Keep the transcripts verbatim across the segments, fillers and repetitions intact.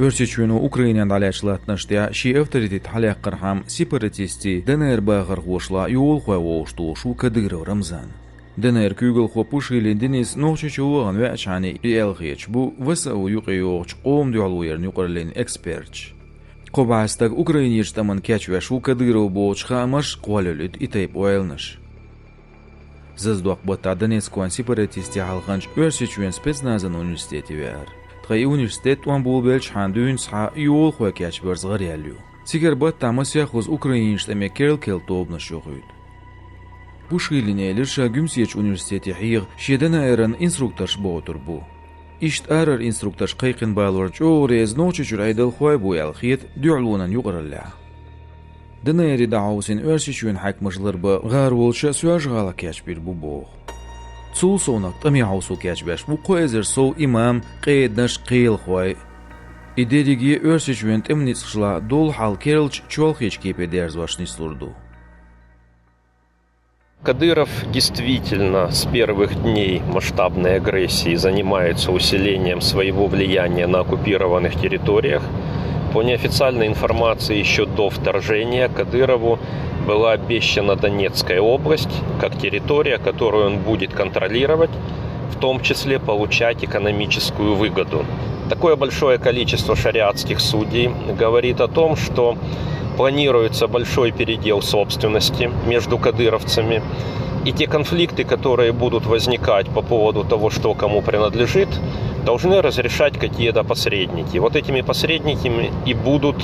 Оьрсийчоьно Украинехь дӀалаьцначу латтанаш тӀехь шен авторитет хьалаяккхархьама сепаратистийн ДНР-бахархошлахь йолахой вовшахтохуш ву Кадыров Рамзан. ДНР-н куьйгалхо Пушилин Денис Нохчийчу вахана веачхьана и аьлла хеташ бу ВСУ юкъайогӀучу къоман дуьхьало ярна юкъараллин эксперташ. Кхо бӀе стаг Украинерчу тӀамна кечвеш ву Кадыров бохучу хаамаш а кхоллаелла и тайпа ойланаш. Зазадоккху баттахь Донецкойн сепаратистех хьалханча Оьрсийчоьнан спецназан университете веара. Тхан и университет тӀом болабелчхьана дуьйна схьа йолахой кечбарца гӀараяьлла ю. Цигара баттахь масех хуза Украинерчу тӀаме керла-керла тобанаш йохуьйту. Пушилина элира, ша Гуьмсечу университете хьеха шен ДНР-ан инструкторш богӀур бу. Иштта арара инструкторш кхайкхина балор чӀогӀа реза Нохчийчуьра Ӏедалхой а бу аьлла хета дуьхьалонан юкъараллехь. ДНР-е дӀахьовсийна Оьрсийчоьнан хьаькамаш ларбан гӀаролча Соьлжа-ГӀалахь кечбийр бу боху. Цул совнаха тӀаме хьовсо кечбеш бу кхо эзар сов имам, къеданаш, кхелахой. И дерриге Оьрсийчоьнан тӀеман ницкъашлахь долу хьал керлачу чолхечу кепе дерзош нислур ду. Кадыров действительно с первых дней масштабной агрессии занимается усилением своего влияния на оккупированных территориях. По неофициальной информации, еще до вторжения Кадырову была обещана Донецкая область как территория, которую он будет контролировать, в том числе получать экономическую выгоду. Такое большое количество шариатских судей говорит о том, что планируется большой передел собственности между кадыровцами, и те конфликты, которые будут возникать по поводу того, что кому принадлежит, должны разрешать какие-то посредники. Вот этими посредниками и будут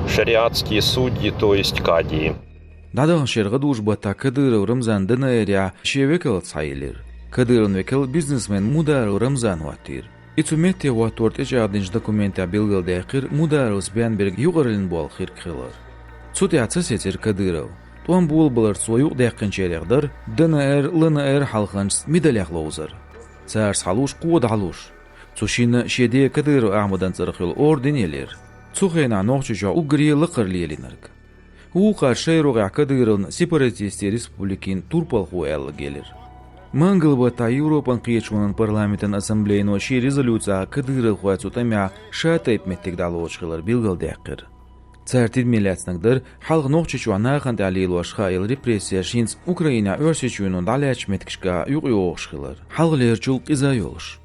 шариатские судьи, то есть кадии. ДӀадаханчу шеран гӀадужу баттахь Кадыров Рамзан ДНР-ехь шен векалца схьаелира. Кадыровн векал бизнесмен Мударов Рамзан хӀоттийра. И цу метте хӀоттор тӀечӀагӀдинчу документехь билгалдаьккхира Мударовс бен берг юкъараллин болх хирг хилар. Цу тӀехь ца сецира Кадыров. ТӀом болабалар цо юкъадаьккхинчарех дара ДНР, ЛНР хьалханчашца медалех ловзар. Цара схьалуш, кхо дӀалуш. Цу шинна шен ден Кадыров Ахьмадан цӀарах йолу орден елира. Цу хенахь Нохчийчохь уггаре лакхара лелийнарг. Вукхара шайн рогӀехь Кадыровна сепаратистийн республикин турпалхо аьлла гелира. Мангал баттахь Европан кхеташонан парламентан ассамблейно шен резолюцехь кадыровхой цу тӀамехь шатайпа меттиг дӀалоцуш хилар билгалдаьккхира. Цара тидаме лаьцнарг дара хьалха Нохчийчохь нахана тӀехь лелош хаийла репрессеш хӀинца Украинехь Оьрсийчоьно дӀалаьцначу меттигашкахь юкъайогӀуш хилар, хьалхалерачул къиза йолуш.